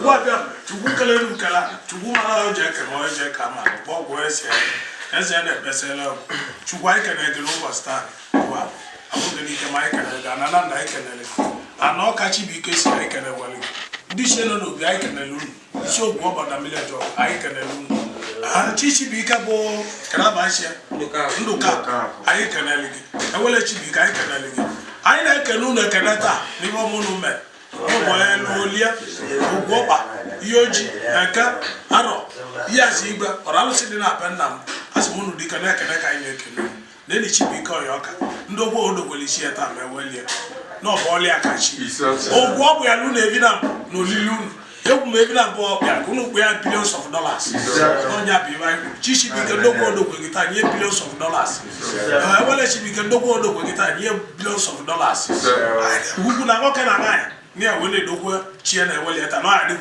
Chukwu abịa, Chukwu kelere ukele, Chukwu mara o ji eke ma o ji eke ama ọgwụ ese eze na-ekpesịla ọgwụ. Chukwu, anyị kenere gị n'ụbọchị taa. Bụ abụghị n'ike ma anyị kenere gị. Ana na nna, anyị kenere gị. Ana ọka Chibuike si, anyị kenewere gị. Ndị ichie nọ n'obi, anyị kenere unu. Isi ogwu ọgbada mmiri ọjọọ, anyị kenere unu. Chi Chibuike bụ kenabaisia Ndụka, anyị kenere gị. Ewele Chibuike, anyị kenere gị. Anyị na-ekene unu ekene taa n'ihe ọma unu mere ụbọ elu olie ugwu ọkpa ihe oji eke arọ ihe azụ igwe ọrụ alụsị dị na be nna m. Asị m unu dike na-ekene ka anyị na-ekene unu. Neni Chibuike ọya ọka ndị ogbo odokwere isi ya taa ma ewelie na ọ bụ ọlịa ka chi ogwu ọ bụ ya na unu ebi na mbụ na olili unu egwu m ebi na mbụ ọbịa ka unu kpụ ya billions of dollars. N'ọnya bụ ibe anyị kwuru. Chi Chibuike ndogwu odogwe gị taa nye billions of dollars. Ewele Chibuike ndogwu odogwe gị taa nye billions of dollars. Ugwu na nwoke na nwaanyị na ewe na-edokwe chi ya na-eweli ya taa na ọ ya adịkwa.